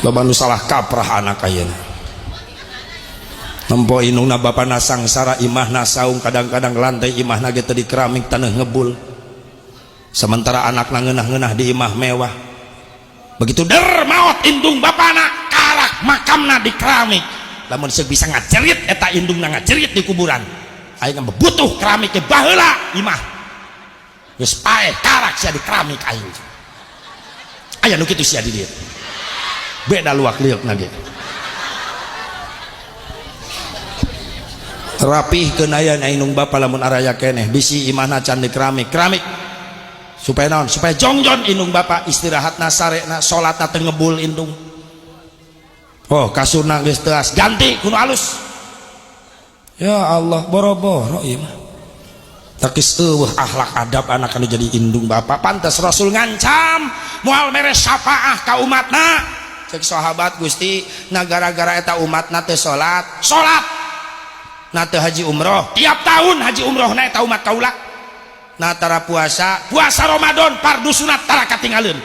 Loba nu salah kaprah anak ayeuna. Nempo indungna bapana sangsara, imahna saung, kadang-kadang lantai imahna ge teu dikeramik, taneuh ngebul. Sementara anakna ngeunah-ngeunah di imah mewah. Begitu der maot indung bapana, karak makamna di keramik. Lamun seuk bisa ngajerit eta indungna ngajerit di kuburan. Aing mah butuh keramik ge baheula imah. Geus paeh karak sia di keramik aing. Aya nu kitu sia di dieu. Beda luak lieukna ge. Rapihkeun aya na indung bapa lamun araya keneh, bisi imahna can di keramik, keramik. Supaya naon? Supaya jongjon indung bapa istirahatna, sarekna, salatna teu ngebul indung. Oh, kasurna geus teas, ganti kudu alus. Ya Allah, boro-boro ieu mah. Takis eueuh akhlak adab anak anu jadi indung bapa. Pantes Rasul ngancam moal mere syafaah ka umatna. Cek sahabat, Gusti, na gara-gara eta umatna teu salat, salat. Na teu haji umroh, tiap tahun haji umroh na eta umat kaula. Na tara puasa, puasa Ramadan fardu sunat tara katinggalin.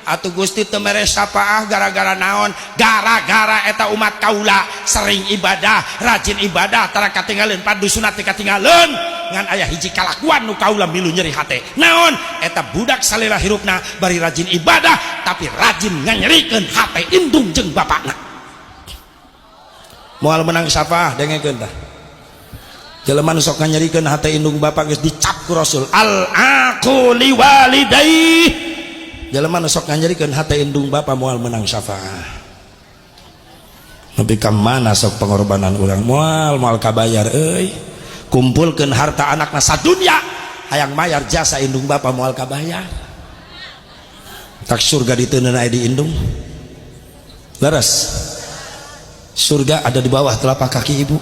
Atuh Gusti teu mere syafaah gara-gara naon? Gara-gara eta umat kaula sering ibadah, rajin ibadah tara katinggalin fardu sunat teu katinggalin. Ngan aya hiji kalakuan nu kaula milu nyeri hate. Naon? Eta budak salila hirupna bari rajin ibadah tapi rajin nganyerikeun hate indung jeung bapakna. Moal menang syafaah dengekeun tah. Jelema nu sok nganyerikeun hate indung bapak geus dicap ku Rasul al aqu liwalidayhi. Jelema nu sok nganyerikeun hate indung bapa moal menang syafaah. Nepi ka mana sok pengorbanan urang moal moal kabayar euy. Kumpulkeun harta anakna sadunya hayang mayar jasa indung bapa moal kabayar. Tak surga diteundeun aya di indung. Leres. Surga ada di bawah telapak kaki ibu.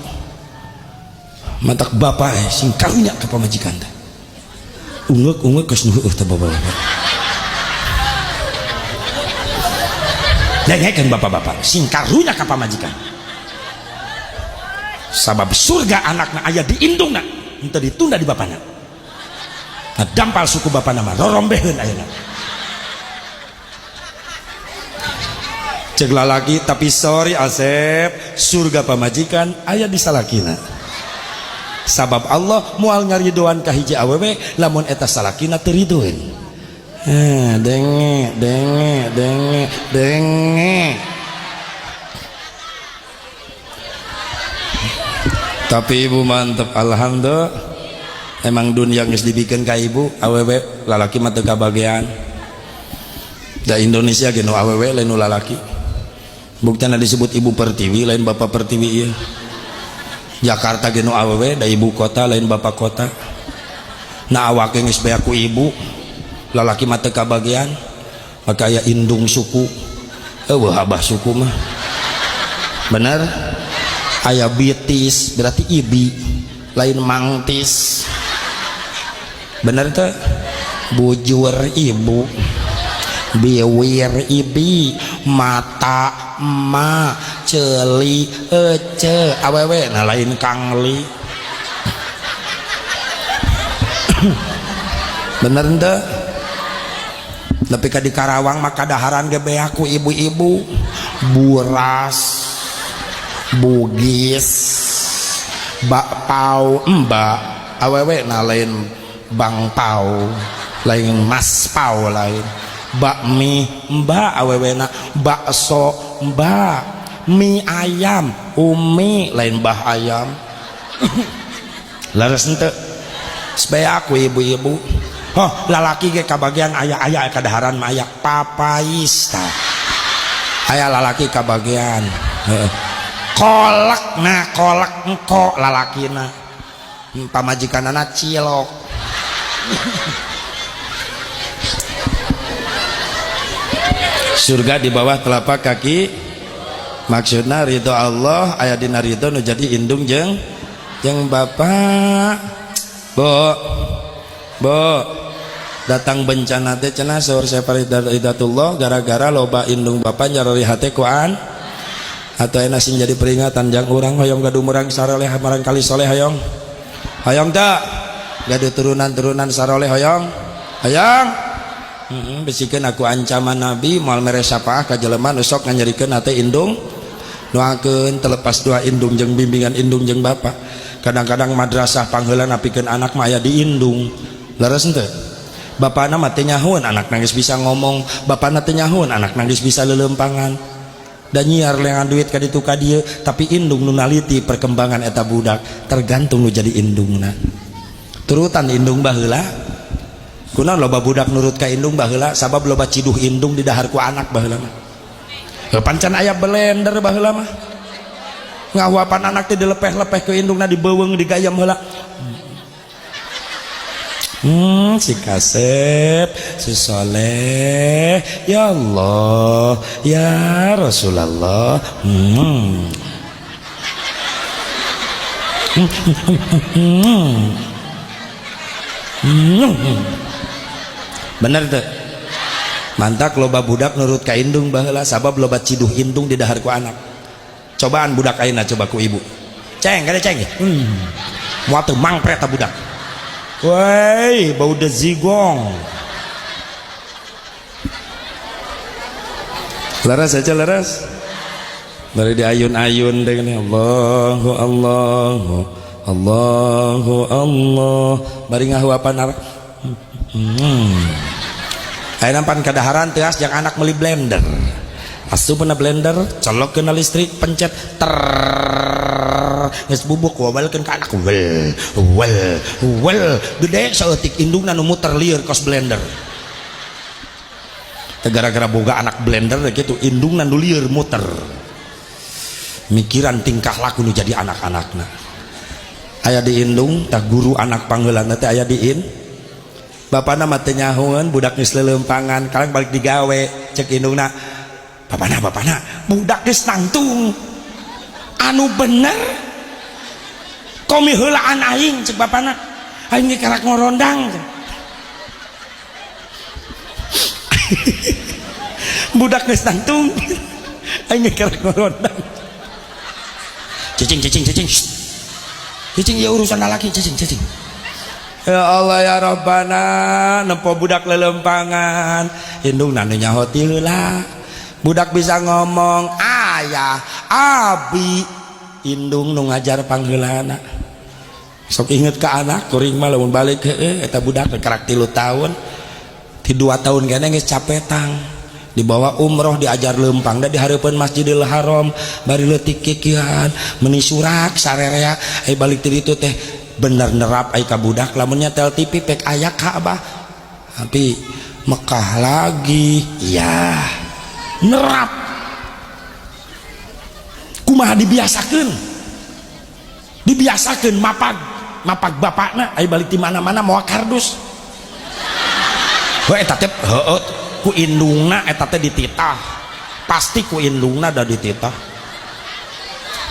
Mantak bapak sing karunya ka pamajikan teh. Ungeuk-ungeuk geus nu heueuh teh bapak-bapak. Dengekeun bapak-bapak, sing karunya ka pamajikan. Sabab surga anakna aya di indungna, henteu ditunda di bapana. Nah, dampal suku bapana mah rorombeheun ayeuna. Cek lalaki, tapi sorry Asep, surga pamajikan aya di salakina. Sabab Allah moal ngaridoan ka hiji awewe lamun eta salakina teu ridoeun. Denge denge denge denge. Tapi ibu mantep, alhamdulillah. Emang dunia geus dibikeun ka ibu, awewe lalaki mah teu kabagean. Da Indonesia ge nu awewe lain nu lalaki. Buktina disebut ibu pertiwi lain bapak pertiwi ieu. Jakarta ge nu awewe da ibu kota lain bapak kota. Nah awake geus beak ku ibu, lalaki mah teu kabagean. Maka aya indung suku, eueuh abah suku mah. Bener? Aya bitis berarti ibi, lain mangtis. Bener teu? Bujur ibu, biwir ibi, mata emak, ceuli ece, awewe nah lain kangli. Bener teu? Tapi ka di Karawang mah kadaharan ge beak ku ibu-ibu, buras, bugis, bakpao, mbak, awewe nah lain bang pau, lain mas pau, lain bakmi mbak, awewe na bakso mbak, mie ayam umi, lain bah ayam. Leres henteu? Supaya aku ibu-ibu. Oh, lalaki ge kabagian aya-aya kadaharan mah aya papais tah. Aya lalaki kabagian. Heeh. Kolak nah kolak engko lalakina. Pamajikanana cilok. Surga di bawah telapak kaki. Maksudna ridho Allah aya dina ridho nu jadi indung jeung jeung bapak. Bu, bu, datang bencana teh cenah saur Sefaridatullah gara-gara loba indung bapak nyarori hate ku an atau enak sing jadi peringatan jang urang hoyong gaduh murang saroleh marang kali soleh hoyong hoyong teu gaduh turunan-turunan saroleh hoyong hoyong Bisikeun aku ancaman Nabi moal mere syafaah ka jelema nu sok nganyerikeun hate indung. Doakeun terlepas doa indung jeung bimbingan indung jeung bapak. Kadang-kadang madrasah pangheulana pikeun anak mah aya di indung. Leres henteu? Bapana mah teu nyahoeun anak nangis bisa ngomong, bapana teu nyahoeun anak nangis bisa leuleumpangan. Dan nyiar lengan duit ka ditu ka dieu, tapi indung nu naliti perkembangan eta budak, tergantung nu jadi indungna. Turutan indung baheula. Kunaon loba budak nurut ka indung baheula, sabab loba ciduh indung di dahar ku anak baheula mah. Pancan aya blender baheula mah. Ngahuapan anak teh dilepeh-lepeh ke indungna, dibeuweung, digayam heula. Si kasep, si soleh, ya Allah, ya Rasulullah. Bener tuh. Mantak loba budak nurut ka indung baheula, sabab loba ciduh indung di dahar ku anak. Cobaan budak ayeuna coba ku ibu. Ceng, kada ceng. Moal teu mangpret ta budak. Woi, bau dezigong. Leres aja leres. Dari diayun-ayun dengan Allahu Allahu Allahu Allah. Bari ngahuapan arek. Ayeuna pan kadaharan teu jang anak meuli blender. Asupna blender, colok kena listrik, pencet ter geus bubuk wawalkeun ka anak wel wel wel gede saeutik indungna nu muter lieur kos blender. Teu gara-gara boga anak blender gitu indungna nu lieur muter. Mikiran tingkah laku nu jadi anak-anakna. Aya di indung tah guru anak pangheulana teh aya di in. Bapana mah teu nyahoeun budak geus leuleumpangan kalang balik digawe cek indungna. Bapana bapana budak geus nangtung anu bener komi heulaan aing cek bapana aing ge karak ngorondang. Budak geus nangtung aing ge karak ngorondang. Cicing cicing cicing cicing ya urusan lalaki cicing cicing. Ya Allah ya Rabbana nempo budak lelempangan indungna nu nyaho ti heula. Budak bisa ngomong ayah abi indung nu ngajar pangheulana. Sok inget ke anak kuring mah lamun balik heueuh eta budak karak 3 tahun ti 2 tahun keneh geus capetang dibawa umroh diajar leumpang da di hareupeun Masjidil Haram bari leutik kikian meuni surak sarerea ai balik ti ditu teh bener nerap ai ka budak lamun nyetel TV pek aya Ka'bah tapi Mekah lagi ya nerap kumaha dibiasakeun dibiasakeun mapag mapag bapakna ai balik di mana-mana mawa kardus heuh eta teh heueuh ku indungna eta teh dititah pasti ku indungna da dititah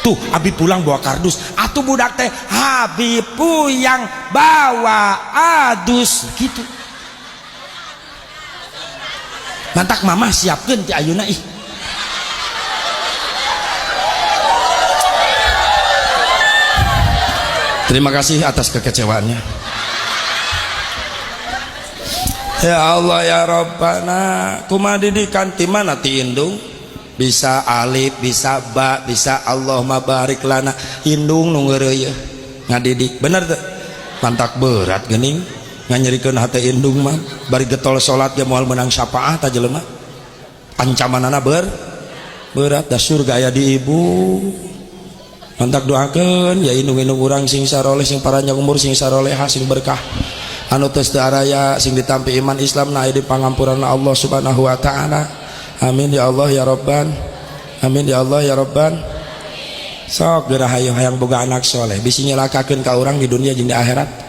tuh abi pulang bawa kardus atuh budak teh abi puyang bawa adus gitu. Mantak mamah siapkeun ti ayeuna ih. Terima kasih atas kekecewaannya. Ya Allah ya Rabbana, kumaha didikan ti mana ti indung? Bisa alif, bisa ba, bisa Allahumma barik lana. Indung nu ngeureuyeuh ngadidik. Bener teu? Mantak berat geuning. Nganyerikeun hate indung mah bari getol salat ge moal meunang syafaah ta jelema. Ancamanana berat da surga aya di ibu. Mantak doakeun ya indung-indung urang sing saroleh sing paranjang umur sing saroleha sing berkah anu teu araya sing ditampi iman Islam na aya di pangampuran Allah Subhanahu wa taala. Amin ya Allah ya Rabban. Amin ya Allah ya Rabban. Sok geura hayu hayang boga anak soleh bisi nyelakakeun ka urang di dunia jeung di akhirat.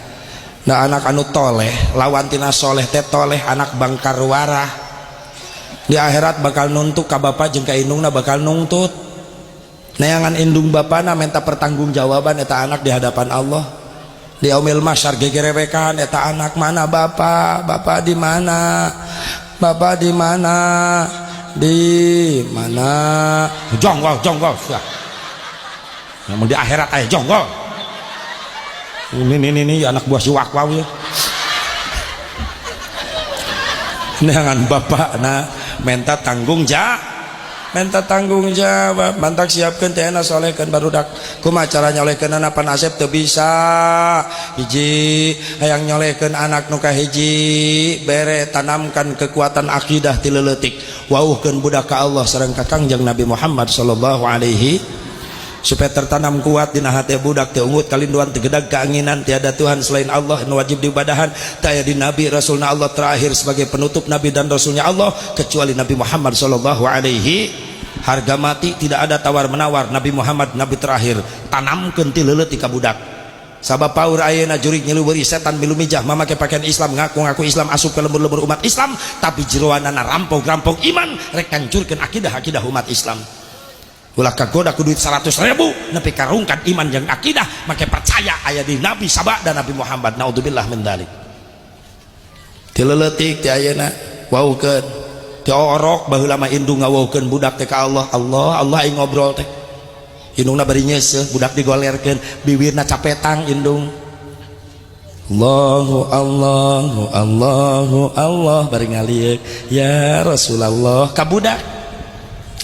Nah anak anu toleh lawan tina soleh teh toleh anak bangkar warah di akhirat bakal nuntut ka bapak jeung ka indungna bakal nungtut neangan indung bapana minta pertanggungjawaban eta anak di hadapan Allah di yaumil mahsyar gegerewekan eta anak mana bapak bapak di mana bapak di mana di mana jonggol jonggol sudah namun di akhirat aya jonggol ini anak buah si wakwau ya. Neangan bapakna menta tanggung jawab, minta tanggung jawab. Mantak siapkan teh solehkeun barudak. Kumaha cara nyolehkeun anak? Pan Asep teu bisa. Hiji, hayang nyolehkeun anak nu kahiji, bere tanamkan kekuatan akidah ti leutik. Wauhkeun budak ka Allah sareng ka Kangjeng Nabi Muhammad sallallahu alaihi, supaya tertanam kuat dina hati budak teu ungut kalinduan, teu gedag keanginan, tiada Tuhan selain Allah nu wajib diibadahan, taya di nabi rasulna Allah terakhir sebagai penutup nabi dan rasulnya Allah kecuali Nabi Muhammad sallallahu alaihi. Harga mati, tidak ada tawar menawar. Nabi Muhammad nabi terakhir, tanamkeun ti leutik ka budak. Sabab paur ayeuna jurig nyilu setan milu mijah, mamakai pakaian Islam, ngaku-ngaku Islam, asup ke lembur-lembur umat Islam, tapi jeroanana rampok-rampok iman, rek ngancurkeun akidah-akidah umat Islam. Ulah kagoda ku duit 100 ribu nepi karungkan iman yang akidah, make percaya aya di Nabi Sabah dan Nabi Muhammad. Naudzubillah min dzalik. Ti leutik ti ayeuna waukeun. Ti orok baheula mah indung ngawaukeun budak teh ka Allah. Allah, Allah, aing ngobrol teh indungna bari nyeuseuh, budak digolerkeun, bibirna capetang indung. Allahu Allahu Allahu Allah, bari ngalieuk ya Rasulullah ka budak.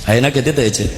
Ayeuna kitu teh, Ceu.